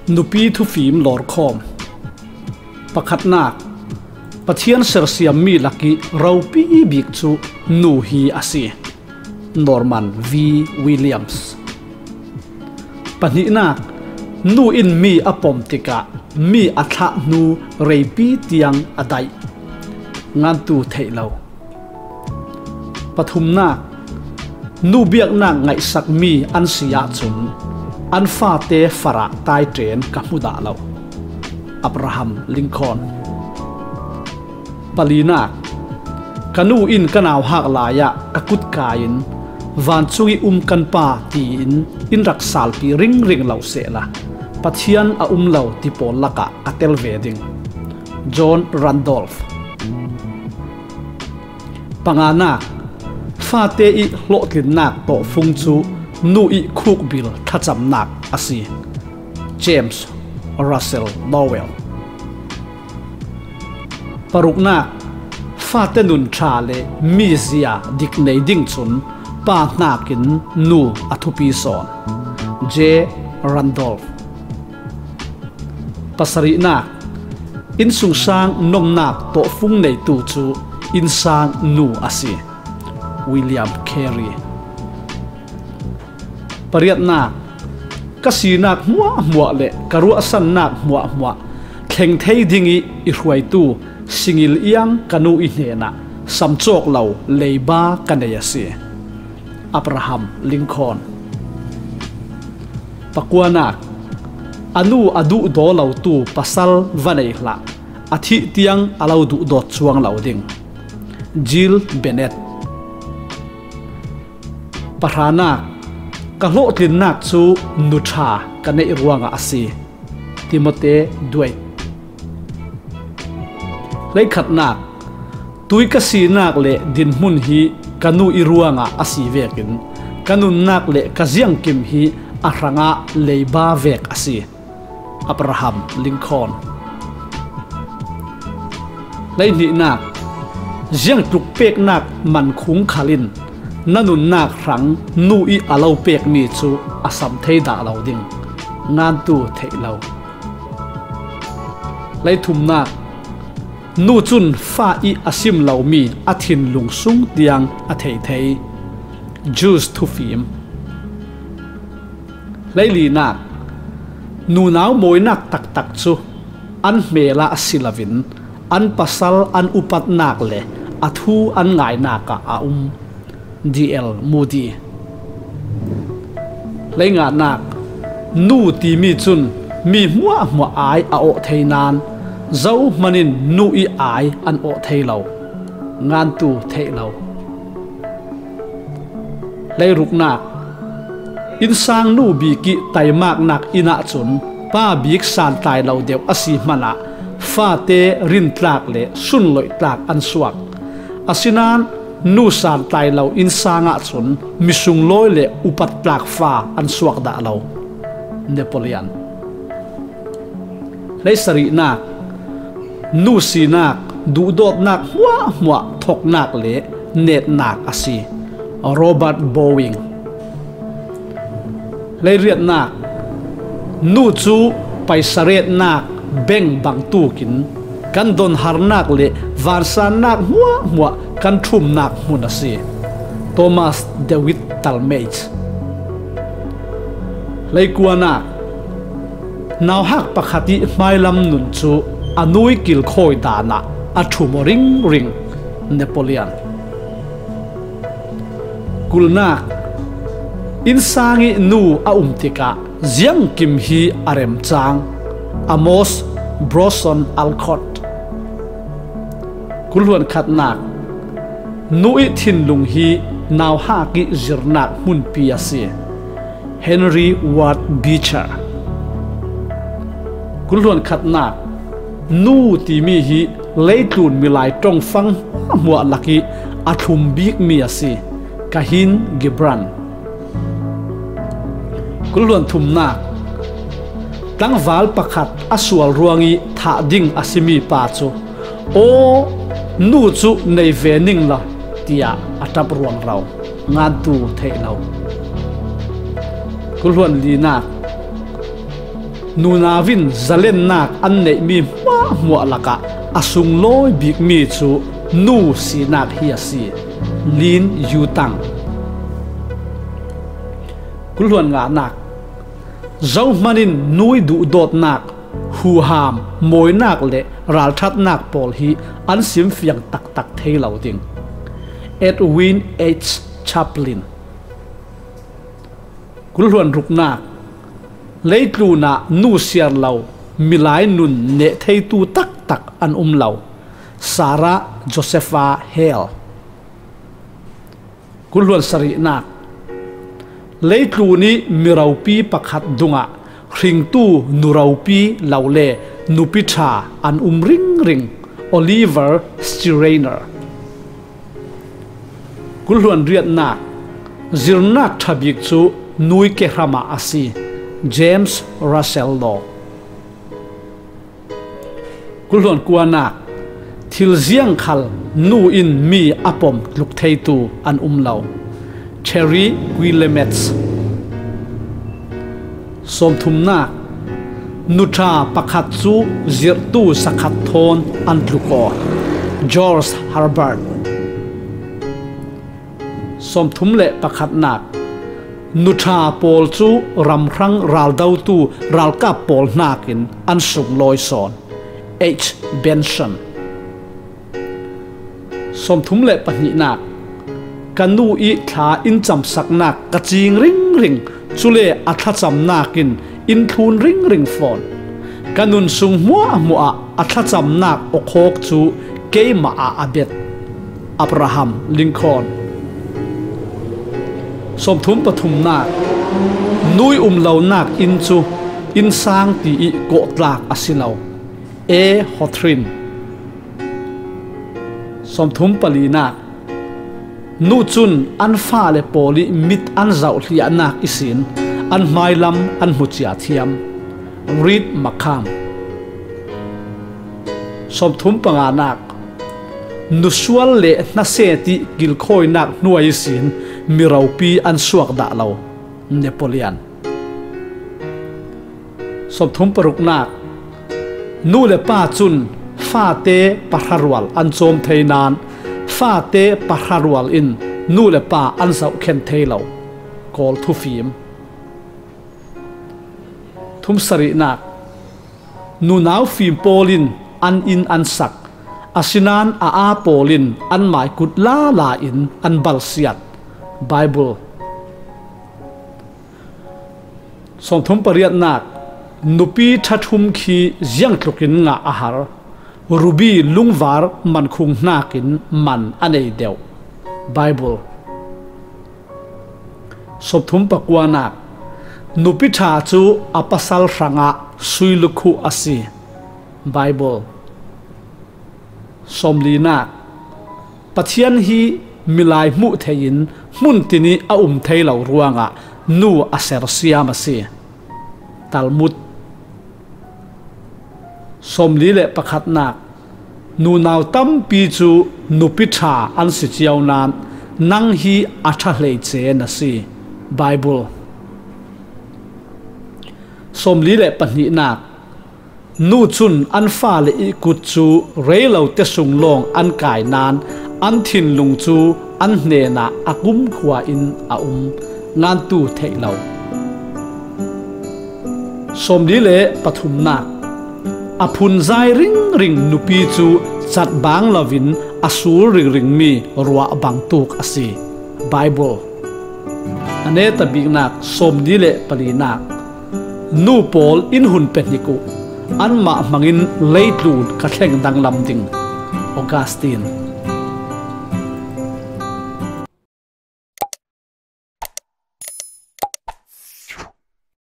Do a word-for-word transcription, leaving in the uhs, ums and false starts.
Nupi thufim lawrkhawm. Pakhatnak, Pathian sersiammi lakih ropi bik cu nu hi a si. Norman V. Williams. Pahnihnak, nu in mi a pom tikah mi a thlah hnu reipi tiang a daih. Ngantu theih lo. Pathumnak, nu biaknak ngaihsakmi an si ahcun an fate farah taiṭen ka hmu dah lo. Abraham Lincoln. Palinak, ka nu in ka nauhak lai ah ka kut kai in vancung i um kan Pa tiin in rak salpi ringring lo sehla Pathian a um lo ti pawl lakah ka tel ve ding. John Randolph. Panganak, fate i hlawhtlinnak tawhfung cu nu i khukbil thlacamnak a si. James Russell Lowell. Paruknak, fate nun ṭha le mizia dik nei ding cun pa hnakin nu a thupi sawn. J. Randolph. Pasarihnak, innsungsang nomnak tawhfung neitu cu innsang nu a si. William Carey. Pariatnak, ka sinak hmuahhmuah le ka ruahsannak hmuahhmuah thleng thei ding i i hruaitu singil iang ka nu i hnenah samcawk lo leiba ka nei a si. Abraham Lincoln. Pakuanak, a nu a duhdaw lotu pasal va nei hlah, a thih tiang a lo duhdawt cuang lo ding. Jill Bennett. Pahranak, ka hlawhtlinnak cu nu ṭha ka neih ruangah a si. Timote Dueit. Hleikhatnak, tui ka sinak le dinhmun hi ka nu i ruangah a si vekin ka nunnak le ka ziangkim hi a hrangah leiba vek a si. Abraham Lincoln. Hleihnihnak, ziangtluk peknak mankhung khal in na nunnak hrang nu i a lo pekmi cu a sam thei dah lo ding. Ngantu theih lo. Hleithumnak, nu cun fa i a sim lomi a thinlung sung tiang a thei thei. Jews thufim. Hleilinak, nunau mawinak taktak cu an hmel ah si loin an pasal an upatnak le a thu an ngainak ah a um. D L Moody. Hleinganak, nu timi cun mi hmuahhmuah ai a awh thei nain zohman in nu i ai an awh thei lo. Ngantu theih lo. Hleiruknak, innsang nu bik i taimaknak inn ahcun pa bik santlai lo deuh a si hmanah fate rintlak le sunloihtlak an suak. Asinain nu santlai lo innsang ahcun misunglawi le upattlak fa an suak dah lo. Napoleon. Hleisarihnak, nu sinak duhdawtnak hmuahhmuah thoknak le netnak a si. Robert Boeing. Hleiriatnak, nu cu paisa retnak beng bangtukin kan donharnak le vansannak hmuahhmuah kan ṭhumnak hmun a si. Thomas David Talmage. Hleikuanak, nauhak pakhat i hmailam nun cu a nu i kilkhawi dan ah a ṭhum aw ringring. Napoleon. Kulnak, innsang i nu a um tikah ziangkim hi a remcang. Amos Bronson Alcott. Kulhluan khatnak, nu i thinlung hi nauhak i zirnak hmunpi a si. Henry Ward Beecher. Kulhluan khatnak, nu timi hi leitlun milai ṭongfang hmuahhmuah lak i a thlum bikmi a si. Khalil Gibran. Kulhluan thumnak, tlangval pakhat a sual ruang i thah ding a simi pa cu, aw, nu cu nei ve ning law, tiah a ṭap ruangro. Ngantu theih lo. Kulhluan linak, Nunau in zalennak an neihmi hmuahhmuah lakah a sunglawi bikmi cu nu sinak hi a si. Lin Yutang. Kul hluan nganak. Zohman in nui duhdawtnak, huham, mawinak le ralṭhatnak pawl hi an simfiang taktak thei lo ding. Edwin H. Chaplin. Kul hluan ruknak. Leitlun ah nu siar lo, milai nun neh theitu taktak an um lo. Sarah Josepha Hale. Kul hluan sarihnak. Leitlun i miropi pakhat dungah hringtu nuropi lo le nupi ṭha an um ringring. Oliver Steriner. Kul hluan riatnak. Zirnak ṭha bik cu nui kehram ah a si. James Russell Law. Kul hluan kuanak. Thil ziang khal nu in mi a pom tluk theitu an um lo. Terry Guillemets. Sawmthumnak. Nuṭha pakhat cu zirhtu sakhat thawn an tluk aw. George Herbert. Sawmthum le pakhatnak. Nuṭha pawl cu ramhrang raldotu ralkap pawl hnakin an sunglawi sawn. H. Benson. Sawmthum le pahnihnak. Ka nu i thla in camsaknak ka cing ringring, cule a thlacamnak in in thlun ringring fawn. Ka nun sung hmuahhmuah ah a thlacamnak awkhawk cu keimah ah a bet. Abraham Lincoln. Sawmthum pathumnak. Nui um lonak inn cu innsang ti i kawhtlak a si lo. A. Hawthorne. Sawmthum palinak. Nu cun an fale pawl i mit an zohhliahnak ihsin an hmailam an hmucia thiam. Reed McCam. Sawmthum panganak. Nusual le hnaset i kilkhawinak hnuai ihsin miropi an suak dah lo. Napoleon. Sawmthum paruknak. Nu le pa cun fate pahrarual an cawm thei nain fate pahrarual in nu le pa an zohkhenh thei lo. Kawl thufim. Thum sarihnak. Nunau fim pawl in an inn an sak, asinain a aa pawl in an mai kut lala in an balsiat. Baibal. Sawmthum pariatnak. Nupi ṭha thum khi ziangtlukin ngah a har, rubi lungvar mankhung hnakin man a nei deuh. Baibal. Sawmthum pakuanak. Nupi ṭha cu a pasal hrangah sui lukhuh a si. Baibal. Sawmlinak. Pathian hi milai hmuh thei in hmun tin i a um thei lo ruangah nu a sersiam a si. Talmud. Sawmli le pakhatnak. Nunau tampi cu nupi ṭha an si cio nain nang hi a ṭha hleice na si. Baibal. Sawmli le pahnihnak. Nu cun an fale i kut cu rei lo te sung lawng an kai nain an thinlung cu an hnenah a kumkhua in a um, ngantu theih lo. Sawmli le pathumnak. A phunzai ringring nupi cu catbang loin a sur ringringmi ruah bangtuk a si. Baibal. A neta biknak. Sawmli le palinak. Nu pawl in hun pe hnik uh, anmah hmangin leitlun ka thleng danglam ding. Augustine.